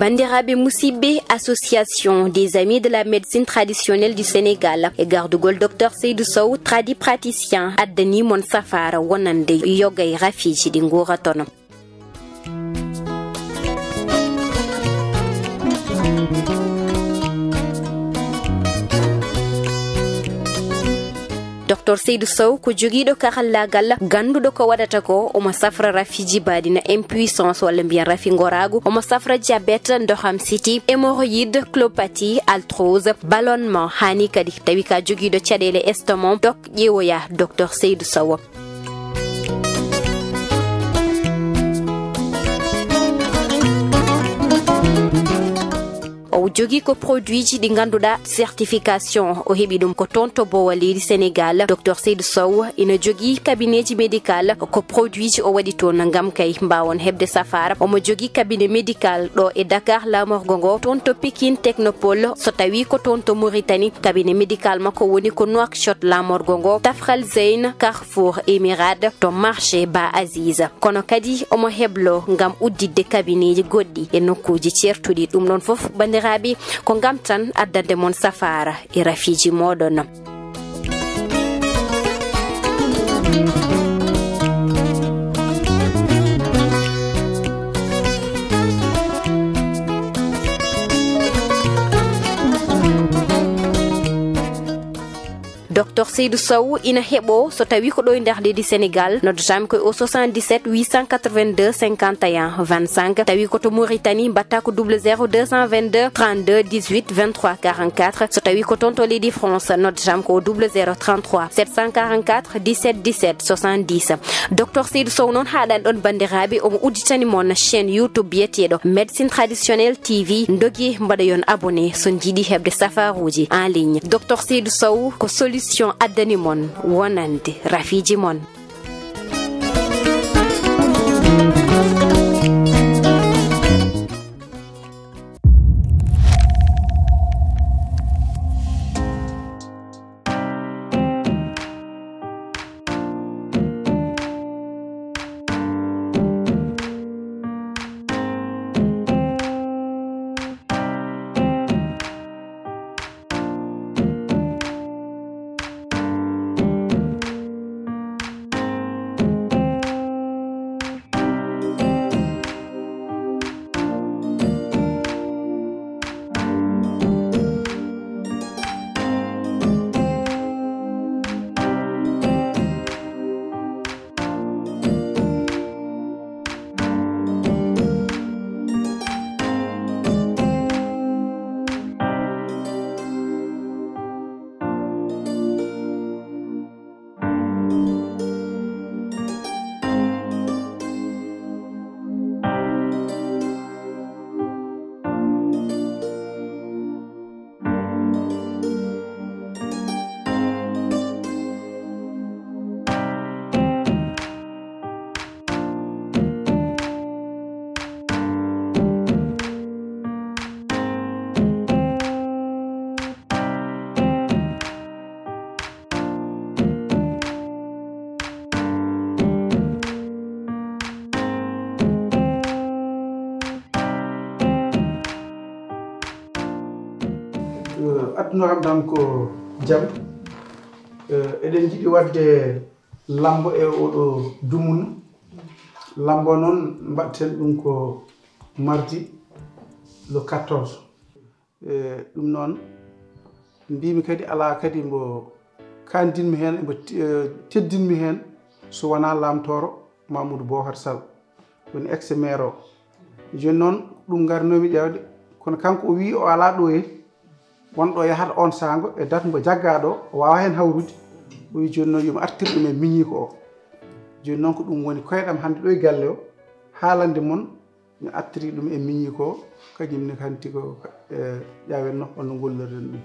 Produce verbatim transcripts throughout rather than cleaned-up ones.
Banndiraaɓe musidɓe, Association des Amis de la Médecine Traditionnelle du Sénégal e gardugol Docteur Seydou Sow, tradipraticien, addani mon safaara wonande yoga e rafiiji ɗi nguuratono. Docteur Seydou Sow ko jogiiɗo karallaagal, gannduɗo ko waɗata ko. Omo safra rafi jibaaɗi na impuissance walla mbiyen rafi ngoraagu. Omo safra diabète, ndoham siti, hémorroïde, colopathie, arthrose, ballonnement. Haani kadi tawi ka jogiiɗo caɗeele estomac, dok ƴeewoya Docteur Seydou Sow. O jogii ko produitji ɗi ngannduɗaa certification o heɓi ɗum ko toon to Boowa leydi Sénégal. Docteur Seydou Sow ina jogii cabinet ji médical, ko produitji o waɗi toon ngam kay mbaawon heɓde safaara. Omo jogii cabinet médical ɗo e Dakar, laamorgo ngo, toon to Pikine Technopole. So tawii ko toon to Mauritanie, cabinet médical makko woni ko Nouakchott, laamorgo ngo, Tafral Zeyn, Carrefour Emirade, to marché Ba Aziz. Kono kadi omo heblo ngam udditde kabinetji goɗɗi e nokkuuji ceertuɗi. Ɗum ɗon fof, banndiraaɓe, ko ngam tan addande mon safaara e rafiiji mooɗon. Docteur Seydou Sow ina heɓo so tawi ko ɗo e nder leydi Sénégal, noddatami ko o soixante-dix-sept huit cent quatre-vingt-deux cinquante et un vingt-cinq. Tawi ko to Mauritanie, mbatta ko double zéro deux cent vingt-deux trente-deux dix-huit vingt-trois quarante-quatre. So tawi ko toon to leydi France, noddatami ko o double zéro trente-trois sept cent quarante-quatre dix-sept dix-sept soixante-dix. Docteur Seydou Sow noon haaɗani ɗon, banndiraaɓe, omo udditani mon chaîne YouTube biyeteeɗo Médecine Traditionnelle T V. Ndogi mbaɗoyon abonné so njiɗi heɓde safaruuji en ligne. Docteur Seydou Sow ko solution addani mon wonande rafiiji mon. Aduna kam tan ko jam. Eh, eɗen njiɗi waɗde lambo e oɗo dumunna. Lambo noon mbaɗten ɗum ko mardi le quatorze. Eh, ɗum noon mbimi kadi alaa kadi mbo kandinmi heen, mbo te-, eh, teddinmi heen so wonaa laamtooro Mamadou Bocar Sall, woni ex maire o. Jooni noon ɗum ngarnomi ƴeewde, kono kanko o wii o alaa ɗo e, won ɗo yahata on saango e date mbo jaggaa ɗo, o waawa heen hawrude. O wii jooni noon yomi artir ɗum e miñiiko o. Jooni noon ko ɗum woni koyɗam hannde ɗo e galle o, haalande mon. Mi artiri ɗum e miñiiko o, kañum ne hanti ko, eh, ƴaawen no, holno ngollirɗen ɗum.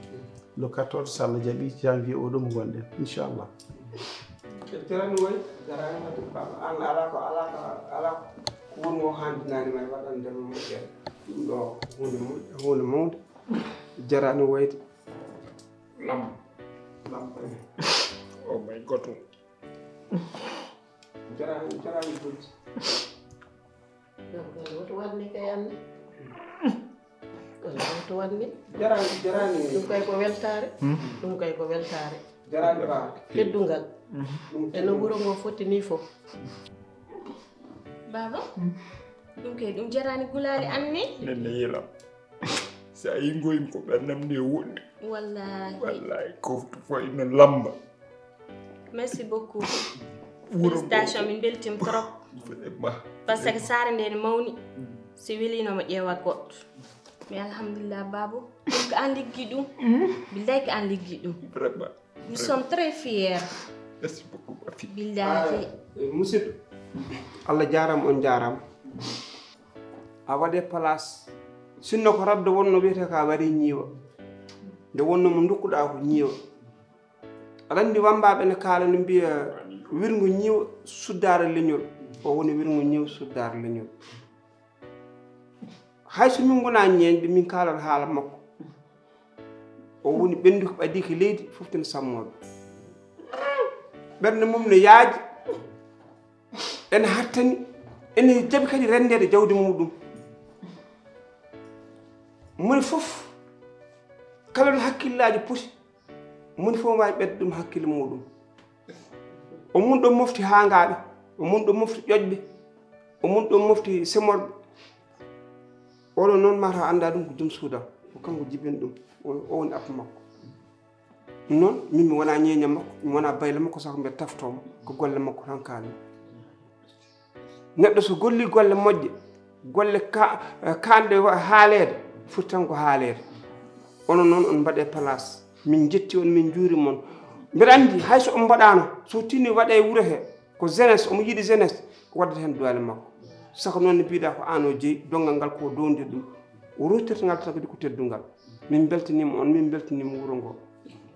Le quatorze, so Allah jaɓi, janvier o ɗo mo ngonɗen, inchallah. Jarani woy, jarani woy, baba, an ala ko, ala ko, ala ko woni mo handinani may waɗande mo moƴƴere. Ɗum ɗo huunde mum, huunde mawde. Jarani woyde. Lam. Lam. Oh my God. Jarani, jarani bojji. Ɗum kay woto waɗ ni kay, Anne. Wanni. Jarani, jarani. Ɗum kay ko weltaare. Ɗum kay ko weltaare. Jarani ba. Teddungal. E no wuro ngo foti ni fof. Baaba, ɗum kay ɗum jarani gulaali an ni. Nenne yelam. Si a yingoyim ko ɓernam ni e woɗɗi. Wallahi. Wallahi, koftu fof ina lamba. Merci beaucoup. Wuro ngo. Félicitations, min beltima trop. Vraiment. Parce que saare nde ne mawni. Si welino mo ƴeewa goɗɗo. Mais alhamdulillah, baaba. Ɗum ko an liggi ɗum. Billahi ko an liggi ɗum. Vraiment. Nous sommes très fiers. Merci beaucoup, ma fille. Billahi. Ah, eh, musidɗo. Allah jaaraama, on jaaraama. A waɗe place. Sinno ko raddo wonno wiyete ka wari ñiiwa. Nde wonno mo ndukkuɗaa ko ñiiwa. Aɗa anndi wambaaɓe ne kaala no mbiya wirngo ñiiwa suddaare leñol. O woni wirngo ñiiwa suddaare leñol. Hay so min ngonaa ñeeñɓe, min kaalata haala makko. O woni ɓenndu ko ɓadii ko leydi, fof tene sammooɓe. Ɓernde mum no yaaji, ene hattani, ene jaɓi kadi renndeede jawdi muɗum. Moni fof, kala no hakkillaaji poti, moni fof waawi ɓetde ɗum hakkille muɗum. O mun ɗon mofti haangaaɓe, o mun ɗon mofti ƴoƴɓe, o mun ɗon mofti semorɓe. Oɗo noon mata annda ɗum ko jom suuda, ko kanko jibini ɗum, o o woni appa makko. Noon, min mi wona ñeeña makko, mi wona bayla makko, saka mbiɗa taftomo, ko golle makko tan kaali. Neɗɗo so golli golle moƴƴe, golle ka-, eh, kanɗe wa-, haaleede, foti tan ko haaleede. Onon noon, on mbaɗe place. Min njetti on, min njuuri mon. Mbeɗa anndi, hay so on mbaɗaano, so tini waɗe e wuro he, ko jeunesse, omo yiɗi jeunesse, waddata heen doole makko. Saka noon ne mbiɗa ko aan o jeyi, donngal ngal ko downdir ɗum. O ruttirta ngal tan kadi ko teddungal. Min mbeltaniima on, min mbeltaniima wuro ngo.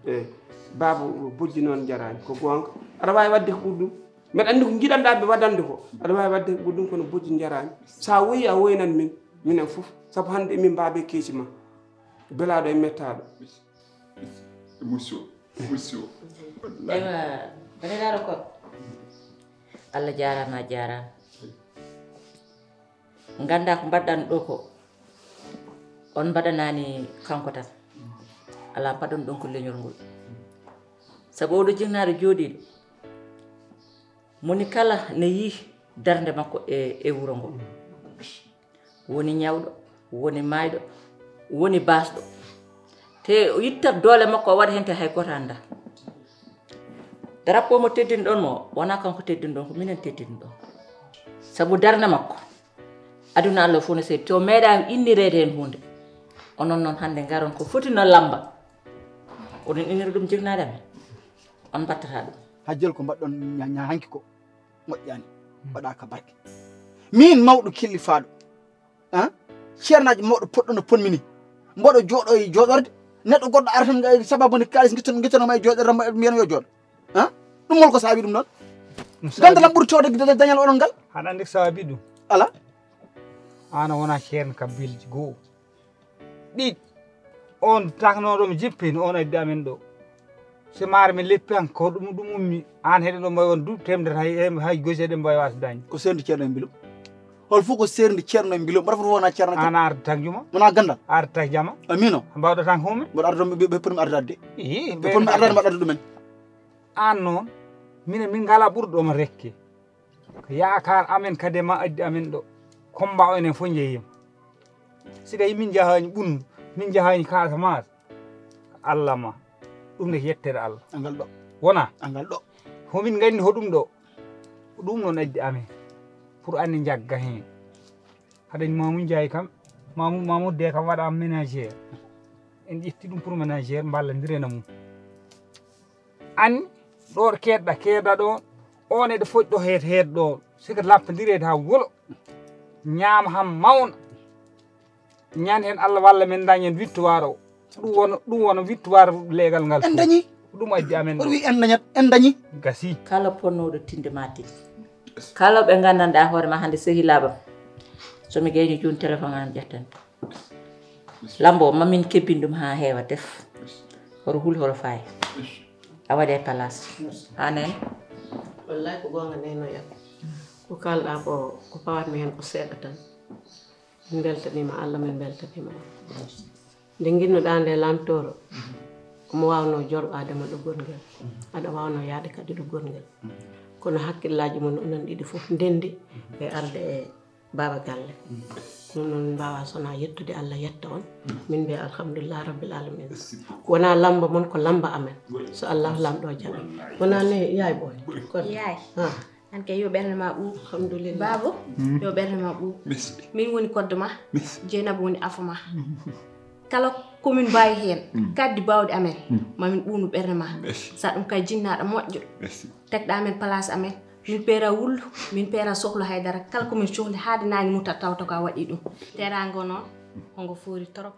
Eeyi, baaba bojji noon jaraani, ko goonga. Aɗa waawi waɗde ko ɓuri ɗum. Mbeɗa anndi ko njiɗanɗaa ɓe waɗande ko. Aɗa waawi waɗde ko ɓuri ɗum, kono bojji njaraani. So a woyi, a woynan min, minen fof. Sabu hannde emin mbaabe keeci ma. Belaaɗo e mettaaɗo. Émotion, émotion. Ewa, baɗeɗaaro ko. Allah jaaraama, a jaaraama. Nganndaa ko mbaɗɗan ɗo ko, on mbaɗanaani kanko tan. Alaa mbaɗon ɗon ko leñol ngol. Sabu oɗo jinnaaɗo jooɗiiɗo, moni kala ne yii darnde makko e, e wuro ngo. Woni ñawɗo, woni maayɗo, woni baasɗo. Te o ittat doole makko, o waɗa heen te hay gooto anndaa. Drapeau mo teddinɗon mo, wonaa kanko teddinɗon, ko minen teddinɗon. Sabu darnde makko, aduna Allah fof no seedi, te o meeɗaa innireede heen huunde. Onon noon hannde ngaron ko foti no lamba. Oɗon innira ɗum jiknaaɗe amen. On mbattata ɗum. Hajjel ko mbaɗɗon ña-, ña-, hanki ko moƴƴaani. Waɗaaka barke. Miin mawɗo killifaaɗo. Ah? Ceernaaji mawɗo poɗɗo no ponmi ni. Mboɗo jooɗo e jooɗorde. Neɗɗo goɗɗo ara tan, eh, sababu ne kaalis ngittan-, ngittanoma e jooɗorde, mba-, mbiyan yo jooɗo. Ah? Ɗum hol ko saabi ɗum ɗon? Ɗum saabi. Gandalam ɓuri tewde gide dañal oɗon ngal? Haɗa anndi ko saabi ɗum? Ala. Aan a wona ceerno Kabbilji goo. Ɗiɗi. On taknoɗo mi jippin, on addi amen ɗo. Si maare min leppi han, ko ɗum, ɗum ummi. Aan heɗen ɗo mbawi on du, temdere hay, hay, hay gosi eɗen mbawi wasde dañde. Ko seerndi Ceerno e Mbilum. Hol fof ko seerndi Ceerno e Mbilum. Mbaɗa fof wona Ceerno tan. Aan arde tan juma. Wona gandal. Arde tan jama. Amino. Mbawɗo tan huume. Mboɗo arde ɗum ɓe, ɓe, ɓe ponmi ardaade de. Ii, ɓe ponmi ardaade mbaɗa ɗum ɗumen. Aan noon, minen min ngala ɓurɗo ma rekke. Ko yaakaar amen kadi ma addi amen ɗo. Combat o enen fof njeeyima. Si tawi min njahaani Ɓunndu, min njahaani Casamance, ko Allah ma. Ɗum ne ko yettere Allah. Angal ɗo. Wona? Angal ɗo. Homin nganndi hoɗum ɗo. Ko ɗum noon addi amen. Pour annen njagga heen. Haɗen Mamoudou Ndiaye kam, Mamou-, Mamoudou de kam waɗa ménagère. En ƴetti ɗum pour ménagère, mballondirena mum. An ɗo keedɗa, keeda ɗo, on eɗe foƴ ɗo heed, heed ɗo. Sika lappandireede haa wolo. Ñaama haa mawna. Ñande heen Allah walla men dañen victoire o. Ɗum wona, ɗum wona victoire leegal ngal. En dañi. Ɗum addi amen. Oɗo wi en dañat, en dañi. Gasi. Kala ponnooɗo tinde ma tin. Kala ɓe nganndanɗaa hoore ma hannde sehilaaɓam. So mi gayni jooni téléphone an ƴettan. Lambo, ma min kebbin ɗum haa heewa tef. Horo hul horo faay. A waɗe place. Haa nene? Wallahi ko goonga nenoya. Ko kalɗa ko, ko pawatmi heen ko seeɗa tan. Min mbeltaniima Allah, min mbeltaniima on. Nde nginno-ɗaa nde lamtooro, omo waawnoo jorɓaade ma ɗo gonngel, aɗa waawnoo yahde kadi ɗo gonngel. Kono hakkillaaji mon onon ɗiɗi fof ndenndi e arde e baaba galle. Ɗum noon, min mbaawaa so wonaa yettude Allah, yetta on. Min mbiya alhamdulillah rabbil alamin. Wonaa lamba mon, ko lamba amen. So Allah lamɗo jaɓi. Wonaa ne yaay ɓooy? Yaay. An kay yo ɓernde ma ɓuuɓ. Alhamdulillah. Baaba, yo ɓernde ma ɓuuɓ. Merci. Min woni koddo ma. Merci. Jeynaba woni afo ma. Kala ko min mbaawi heen, kaddi baawɗe amen, ma min ɓuuɓnu ɓernde ma. Merci. Sa ɗum kay jinnaaɗo moƴƴo. Merci. Tagɗa amen place amen. Min peera wullu, min peera sohlu haydara. Kala ko min cohli haade naange muta tawta ko a waɗi ɗum. Teraanga o noon, hongo foori trop.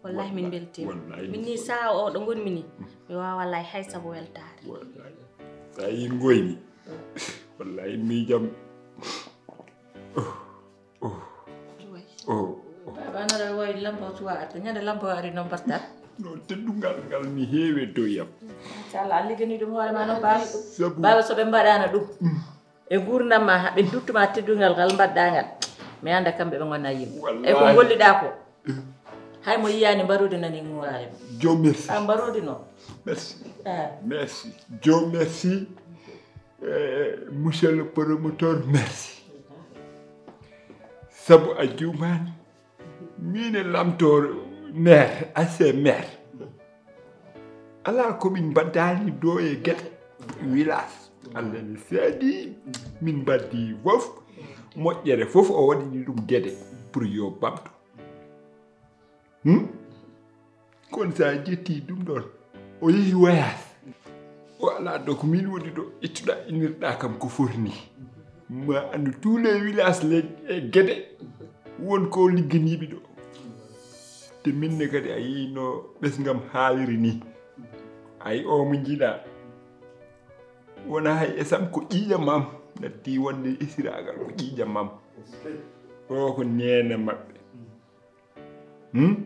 Wallahi min mbeltiima. Wallahi. Min ni saha o ɗo ngonmi ni, mi waawaa lay hay sabu weltaare. Wallahi. Sa yi ngoymi. Wallahi miijam. Oh, oh, oh, oh. Baba, no ɗa wawi lambo suwa atta. Ñande lambo ari no mbatta. No teddungal ngal mi heewe dow yam. Machallah, a ligani ɗum hoore ma no baba. Sabu baba, so ɓe mbaɗano ɗum e gurdam ma, ha ɓe duttuma teddungal ngal mbaɗɗa ngal, mi anda kamɓe ɓe gonna yimɓe. E ko golliɗa ko, hay mo yiyani mbarude nani ŋoraade. Dieu merci. A mbarude no. Merci. Ah. Merci. Dieu merci. Eh, monsieur le promoteur, merci. Sabu a juumaani. Min e lamtoor maire, ancien maire. Alaa ko min mbaɗdaani ɗo e Gede village. Allah ne seedi, min mbaɗdi fof. Moƴƴere fof o waɗini ɗum Gede pour yo ɓamto. Hmm? Kono so a ƴetti ɗum ɗon, o yehi voyage. O alaa ɗo, ko min woni ɗo, ittuɗa, innirɗa kam ko foti ni. Ma anndu tous les villages les, e Gede, won ko ligganiiɓe ɗo. Te minne kadi a yii no ɓesngam haaliri ni. Ay o mo njiɗa. Wona hay esam ko ƴiiƴam am. Natti wonde esiraagal ko ƴiiƴam am. O ko neene maɓɓe. Hmm?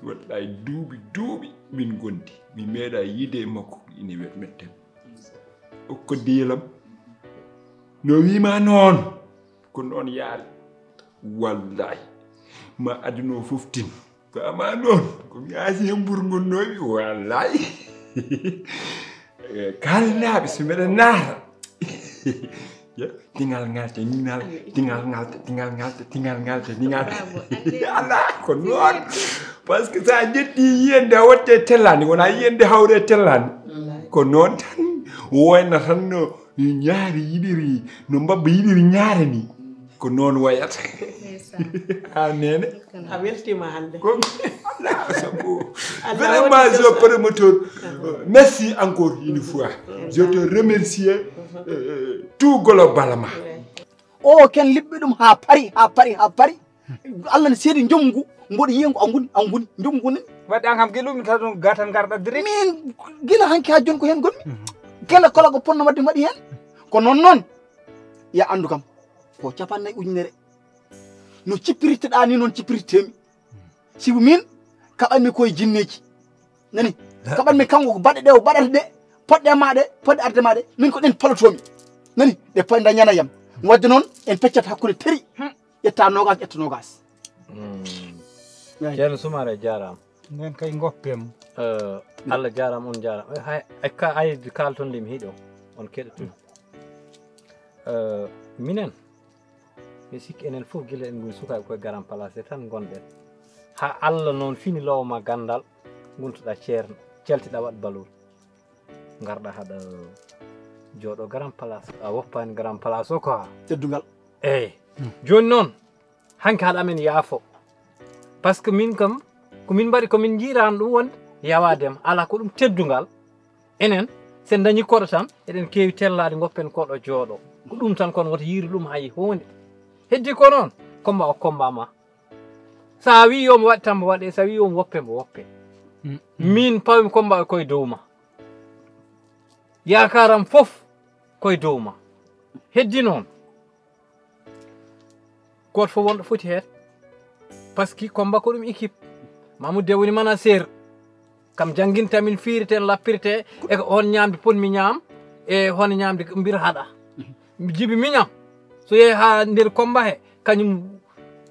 Wallaay duuɓi, duuɓi min ngondi. Mi meeɗa yiide e makko ina wet metten. O ko diilam. No wiima noon. Ko noon yaari. Wallaay. Ma aduna o fof tin. Ko ama noon. Ko mi aasi heen mburu ngon noowi. Wallaay. Eh, kaalnaaɓe so mbeɗa naata. Ya, tingal ngalte, ninal, tingal ngalte, tingal ngalte, tingal ngalte, ningal. Bravo, ande. Ala, ko noon. Parce que sa ƴetti yiyande a watte tellani, wona yiyande hawre tellani. Wallahi. Ko noon tan, wayna tan no ñaari yiɗiri, no mbabba yiɗiri ñaare ni. Ko noon wayata. Ndeysaan. Ha nene. A weltima hannde. Ko Allah sabu. Allah vraiment waɗi je jam. Promoteur. Merci encore une fois. Je te remercie, euh, tout globalement. O ken liɓɓi ɗum ha pari, ha pari, ha pari. Allah ne seedi jomu ngu, mboɗo yiya ngu anguni, anguni, jomu ngu nani. Waɗi an kam gila ɗum tan ɗum gatan garɗa direct. Min gila hanki ha joni ko hen gonmi. Gila kala ko ponno wadde mi waɗi hen. Ko noon noon. Ya andu kam. Ko capannayi ujunere. No cippiriteɗa ni noon cippiritemi. Sibu min kaɓanmi koye jinneji. Nani? Kaɓanmi kanko ko baɗe ɗe o baɗata ɗe, poɗɗe ma ɗe, poɗɗe arde ma ɗe, min ko ɗen palotomi. Nani? Ɗe poɗɗe dañana yam. Wadde noon en peccat hakkunde teri. Ƴetta nogas, ƴetta nogas. Hmm. Eyi. Ceerno Soumaré jaaraama. Nden kay ngoppem. Eh, Allah jaaraama, on jaaraama. Eh, hay, ay ka-, ay kaalton nde mi hiɗo, on keɗoton. Eh, minen, mi sikki enen fof gila en ngoni sukaaɓe koye Garan Place tan ngonɗen. Haa Allah noon fini lowma ganndal, ngontuɗa ceerno, caltiɗa waɗ balol. Ngarɗa haɗa jooɗo Garan Place, a woppaani Garan Place o quoi. Teddungal. Eyi. Hmm. Jooni noon, hanki haɗa amen yaafo. Parce que min kam, ko min mbaɗi, ko min njiiraano ɗum wonde yawaade ma. Alaa ko ɗum teddungal. Enen, sen dañi koɗo tan, eɗen keewi tellaade, ngoppen koɗo jooɗo. Ko ɗum tan, kono woto yiiru ɗum hay huunde. Heddi ko noon, combat o combat ma. Sa wi yo mo waɗ tan mo waɗe, sa wi yo mo woppe mo woppe. Mm, mm. Min pawmi combat o koye dow ma. Yaakaaram fof koye dow ma. Heddi noon. Gooto fof wonɗo foti heen. Parce que combat ko ɗum équipe. Mamoudou Dia woni manager. Kam jannginta min fiirten, lappirte, e ko hon ñaamde potmi ñaam, e hon ñaamde mbir haɗa. Jibi miñam. So yehi haa nder combat he, kañum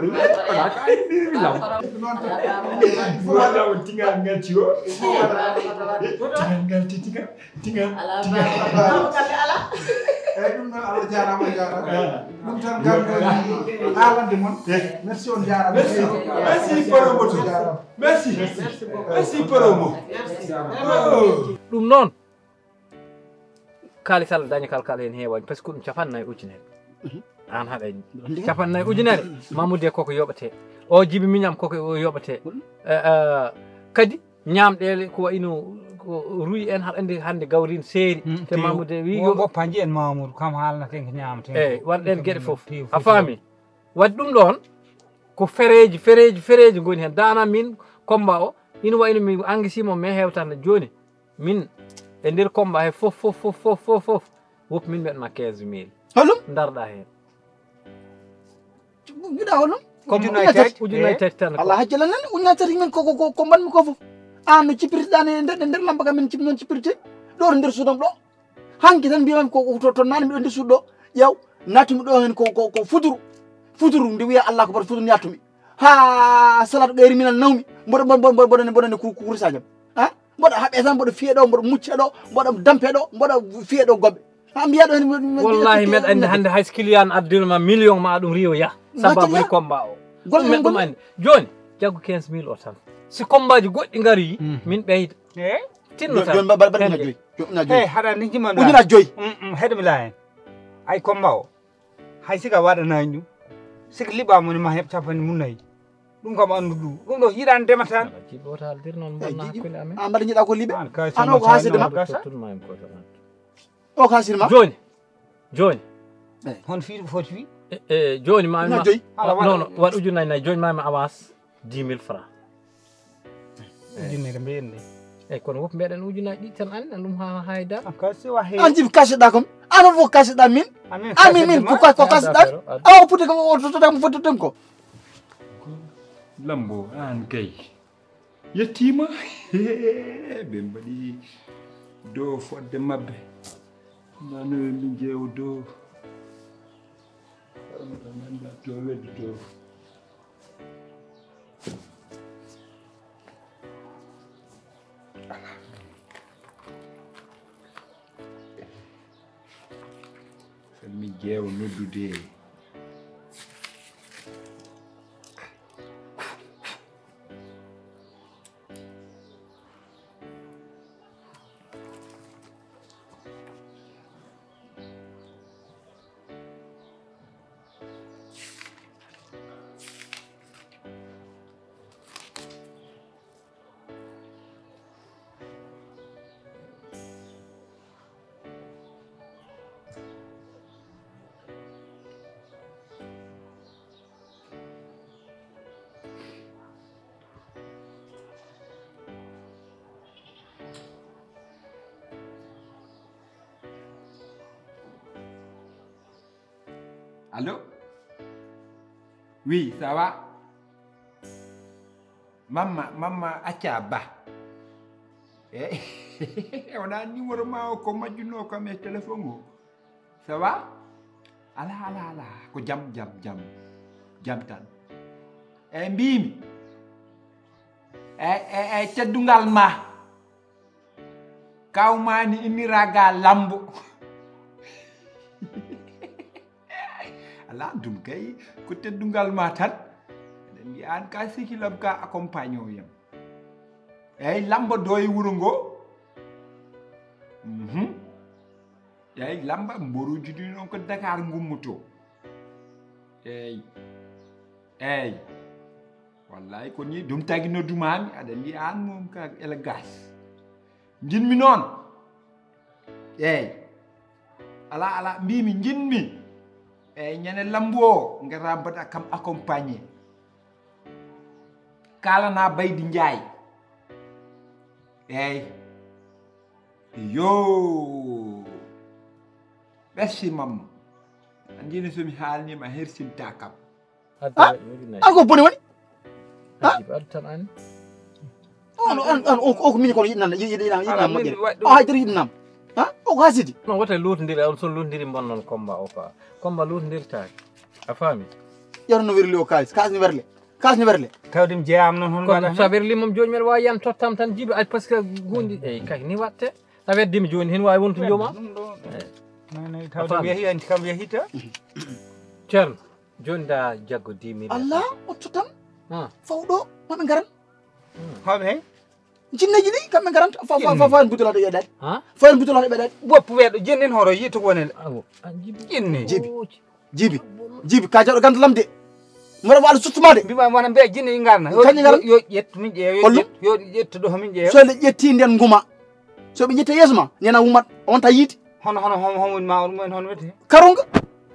kono wala ko ay lam wala on tingal ngal ci o tingal ngal ti tingal tingal tingal eyyi ɗum noon Allah jarama jarama ɗum tan ngal ɗo haalande mon merci on jarama merci merci promoto merci merci promo ɗum noon kalis Allah daña kal kala hen heewani par ce que ɗum capannayi ujunere an haɗa capannayi ujunere mamude koko yoɓete o jibi miñam koko yoɓete kadi ñamɗele ko wayno ruy en haɗa andi hande gawrin seeri te mamude wi goppa jiyen mamoudou kam haalnaten ko ñamten eyyi waɗɗen gueɗe foof a faami wadde ɗum ɗon ko fereji fereji fereji goni hen dana min combat o ina wayno mi angisimo mi hewtande joni min e nder combat he fof fof fof fof fof fof woppi min mbeɗma quinze mille holum darɗa hen mbiɗa holum combat ujunnayi tati ujunnayi tati tan allah hajjala nan ujunnayi tati min koko ko mbanmi ko fof an no cippirteɗan e nder nder lamba kam min noon cippirte ɗo to nder suudam ɗo hanki tan mbiyami ko to nani mbiɗo nder suudu ɗo ƴeew nattumi ɗo hen ko ko futuru futuru nde wiya allah ko bata futuru nattumi ha salatu ɓeyri minal nawmi mboɗo mboɗo mboɗo mboɗo mboɗo kurisajam ha mboɗo haɓe tan mboɗo fiye ɗo mboɗo mucce ɗo mboɗo dampe ɗo mboɗo fiye ɗo goɓɓe ha mbiya ɗo hen wallahi meɗa andi hande hay so client addunoma million ma ɗum riwo yah sababu combat o golle ɗum andi joni jaggu quinze mille o tan si combat ji goɗɗi ngari min ɓeyda Tinno tan. Joni mbaɗa ujunaaji joyi. Joni ujunaaji joyi. Hey, haɗa ni jimano. Ujunaaji joyi. Mm, mm, heɗo mi laaya. Ay Komba o. Hay sika waɗanaani ɗum. Sika liɓaama ne ma heɓ capanɗe mum nayi. Ɗum kam anndu ɗum. Ɗum ɗo yiɗaani dema tan. Ala jiɓe wota haldir noon. Bonna hakkunde amen. An mbaɗa jiɗa ko liɓe. An ka an o ko haaside ma. Tottunma en ko tan. O ko haaside ma. Jooni. Jooni. Hon fii ɗum foti fii? E, e, jooni ma. Ujunaaji joyi. Ala waɗ. Non, non, waɗ ujunaaji nayi. Jooni ma mi avance dix mille francs. Ujunere mbiyen de. Eyi, kono wop mbeɗen ujunaaji ɗiɗi tan, an ɗum ha hayda. An ka si wa he. An jibi kaseɗa kom. An fof kaseɗa min. Amin. Amin min ko ko kaseɗa. Awa pude ko o to to mo foto den ko. Lambo an kay. Yettima. Ɓe mbaɗi do fodde mabbe. Nanu min jeew do. To weddo to. Sen mi jeewa noddude. Allo? Oui, ça va? Mamma, mamma acca ba. Eh, wona numéro ma o ko majjuno kam e téléphone o. Ça va? Ala, ala, ala. Ko jam, jam, jam. Jam tan. E mbimi. E, e, e teddungal ma. Kawmani innira ga lambo. Ala ɗum kay ko teddungal ma tan. Eɗen mbiya an ka sikilam ka accompagne o yam. Eyyi lambo do e wuro ngo. Mhm. Eyyi lamba mboruji ɗi noon ko Dakar ngummoto. Eyyi. Eyyi. Wallahi ko ni ɗum tagi noddumami aɗa mbiya an mom ka élégance. Jinmi noon. Eyyi. Ala, ala, mbimi, jinmi. Eyyi, ñande lambu o, ngara mbaɗa kam accompagné. Kalana Baydi Njaay. Eyyi. Yo. Merci, mamma. Anndini so mi haalnima, hersinta kam. An ko boni woni? Ha? Ajiba, addu tan an. On, on, on, o, o ko min kono yiɗnam, yiɗnam, yiɗnam moƴƴere. O haydara yiɗnam. Ha? O ko hasidi. Non, wota lutondiri, on son lutondiri mbon non combat o quoi. Combat lutondirtaake. A faami? Ƴeewta no werli o kaalis, kaalis no werle. Kaalis no werle. Tawde mi jeyaama noon, hono mbaɗa? Kono so a werli mom jooni mbeɗa waawi yan tottam tan jibi, ay, parce que huunde, eyi, kay, ni waɗte. A weddima jooni, heen waawi wontu jooma. Ɗum ɗo. Eyi. Nani, tawde mi yehi, anti kam yehi ta? Ceerno. Jooni nda jaggo dix mille. Allah, o tottam. Ah. Faw ɗo, maɓe ngaran. Hoɓe he? Jinneji ɗi, kamɓe ngaranta. Faw, faw, faw, faw, en butulaɗo ɓeɗaɗi. Ha? Faw, en butulaɗo ɓeɗaɗi. Woppu weeɗo, jinni en horo, yiitu wonele. Awo, an jibi. Jinni. Jibi. Jibi. Jibi, ka jaɗo ganda lam de. Mboɗo waɗa suttuma de. Mbima wona mbiya jinni ɗi ngarna. Yo, kañi ngaran? Yo, yo ƴettu min ƴeewa, yo ƴettu, yo ƴettu ɗo min ƴeewa. So nde ƴetti nden nguma. So ɓe ƴetta yeeso ma, nena wumat, on ta yiide. Hono, hono, hono, hono woni ma, on mumen, hono wiyete? Karunga.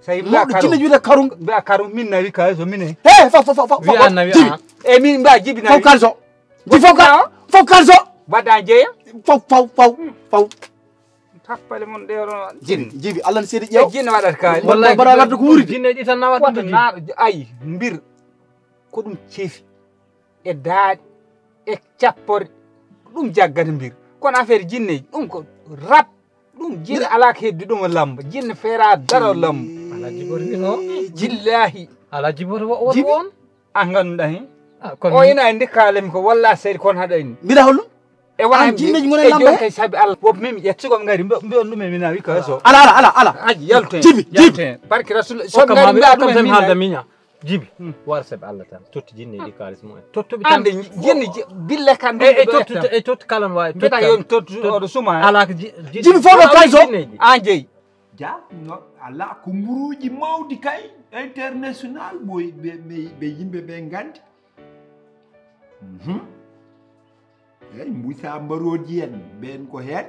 Tawi mbiya mawɗo jinne juuɗe karunga. Mbiya karunga, min nawi ka so mine. He, fa, fa, fa, fa, fa, jibi. E min mbiya jibi nawi. Faw kalso. Ji faw ka, faw kalso. Wadda jeeya. Faw, faw, faw, faw. Tappale mon ɗe ɗo. Jibi, jibi, Allah ne seedi ƴeew. E jinne waɗata kaali. Wallahi, mbaɗa wadde ko wuuri. Jinne ɗi tan na wadde. Wata na, ay, mbir. Ko ɗum ceefi. E daaɗe, e cappore, ɗum jaggata mbir. Kono affaire jinneji, ɗum ko rap, ɗum jinne ala ko heddi ɗum o lamba. Jinne feera daro lamba. Ala jibori wi no. Billahi. Ala jibori wo, wo, jibi on. A ngannduɗaa hen? Ah, kono o ina anndi kaalami ko walla seydi kon haɗa en. Mbiɗa hollo? E wona an jinneji mon e lamba he? Kay sabi Allah. Wop min ƴetti ko ngari mbi on ɗum e mina wi ka so. Ala, ala, ala, ala. Aji yalto hen. Jibi, jibi. Barke Rasul. So ngari mbiɗa ɗum e mina. Jibi, war saabe Allah tan. Tottu jinneeji kaalis mumen. Tottu ɓe tan. Ande, jinni, ji-, bille kan e, e ɗo tottu, etta. E tottu kala no waawi. Mbiyata tottu yo mi tottu, tottu. Oɗo suma. Ala ko ji-, ji-, Jibi fof ɗo wala kaalis o. Jinneeji. An jeyi. Ja, no, ala ko mburuuji mawɗi kay, international, ɓoy, ɓe, ɓe, ɓe yimɓe ɓe nganndi. Mhm. Eyi, Moussa Mbaroodi en, ɓeen ko heen.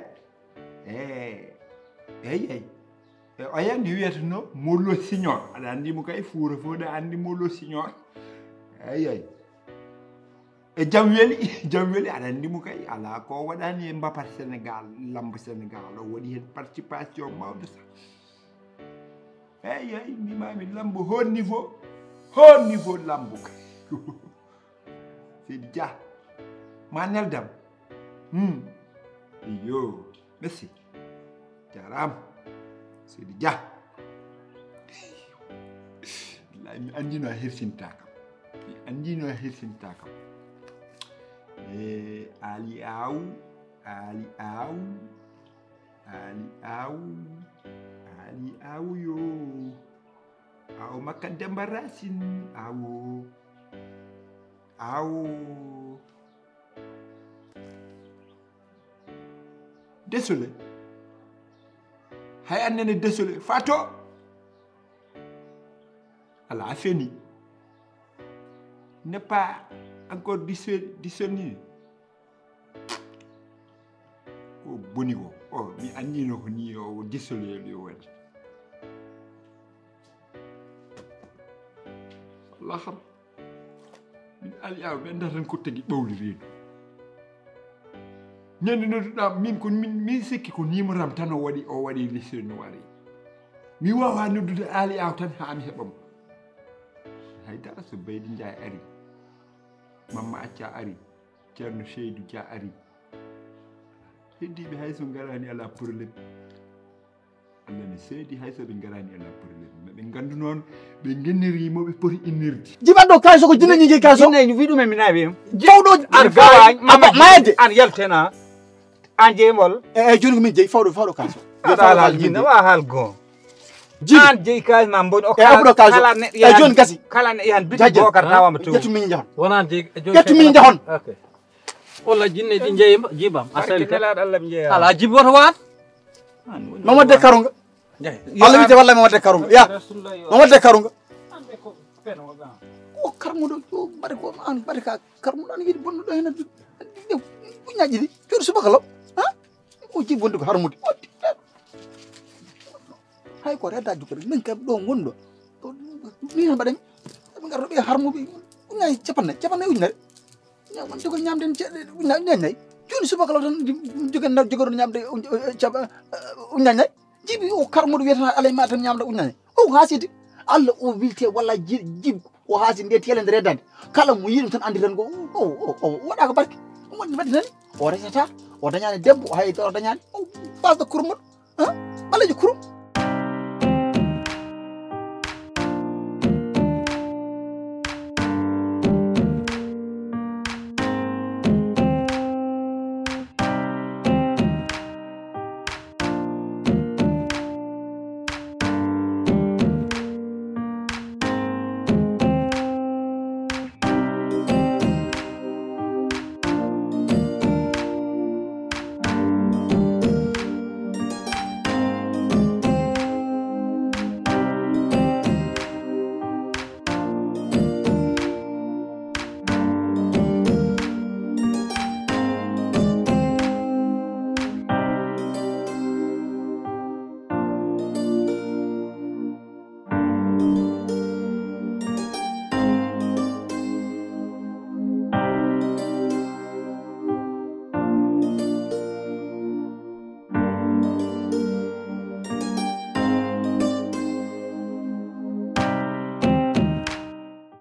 E, eyi, eyi. E, oya ndi wiyata no Molo Signor. Aɗa anndi mo kay, Fuuta fof aɗa anndi Molo Signor. Eyi, eyi. E jam weli, jam weli, aɗa anndi mo kay. Alaa ko waɗaani e mbapat Senegaal, lambo Senegaal. O waɗi heen participation mawɗo sah. Eyi, eyi, mbimami lambo haut niveau. Haut niveau lambo kay. Seydi Dia, ma neldam. Hmm. Iyo, merci. Jaaraama. Seydi Dia. Wallahi, mi anndino a hersinta kam. Mi anndino a hersinta kam. E, Ali Aw, Ali Aw, Ali Aw, Ali Aw yo. Aw Makka Demba Racine, awo. Awo. Désolé. Hay an nene désolé. Fato. Ala a feni. N'est pas encore disponible. Ko boni ko. O, mi anndino ko ni o désolé yo waɗi. Allah xam. Min Ali Aw ɓe nda tan ko tagi ɓawli reedu. Ñande nodduɗa min ko min, min sikki ko numéro am tan o waɗi, o waɗi liste no waɗi. Mi wawa noddude Ali Aw tan ha mi heɓa mo. Haydara so Baydi Njaay ari. Mamma Acca ari. Ceerno Seydou Dia ari. Heddiiɓe hay so ngaraani alaa problème. Allah ne seedi hay so ɓe ngaraani alaa problème. Ma ɓe nganndu noon ɓe ngenniri mo ɓe poti innirde. Jibi addo kaalis o ko jinneeji njeyi kaalis o. Jinneeji wi ɗum e mi naawi en. Fawɗo ar gawaani. Mayde. An yaltena. An jeyi mol. E, e, jooni ko min jeyi fawɗo, fawɗo kaalis o. Aɗa haala jinne, wa haal goo. Jibi. An jeyi kaalis ma mboni o. E, oɗo kaalis o. Kala neɗɗo e, jooni gasi. Kala neɗɗo yahan biti Bokar tawama to. Ƴettu min jahon. Wonaan jeyi, jooni ƴettu min jahon. Ok. Walla jinne ɗi njeyi jibam. A sali. Nelaɗo Allah mi jeeya. Ala jibi woto waan. Mamadou de Karunga. Allah wiide walla Mamadou de Karunga. Ya. Mamadou de Karunga. O karmuɗo, o mbaɗa ko an mbaɗa ka karmuɗo an yiɗi bonnuɗo hen. Uñaji ɗi. Jooni subaka law. Ha? O jibi wonde ko harmude. Hay ko reta jukkude min kam ɗo ngonɗo. Ni tan mbaɗen. Ɓe ngarto ɓe harmuɓe. Uñaji capannayi, capannayi ujunere. Ñamon jogo ñamde uñaji nayi. Jooni subaka law tan jogen jogoɗo ñamde uñaji nayi. Jibi o karmuɗo wiyata alay ma tan ñamda uñaji nayi. O hasidi. Allah o wilte walla jibi o hasidi nde tiyale nde redande. Kala mo yiɗum tan andi tan ko o o o waɗa ko barke. Mo wadde tan o resata o dañani debbo hay o dañani o basda kurmuɗo. Ha? Ɓalejo kurum.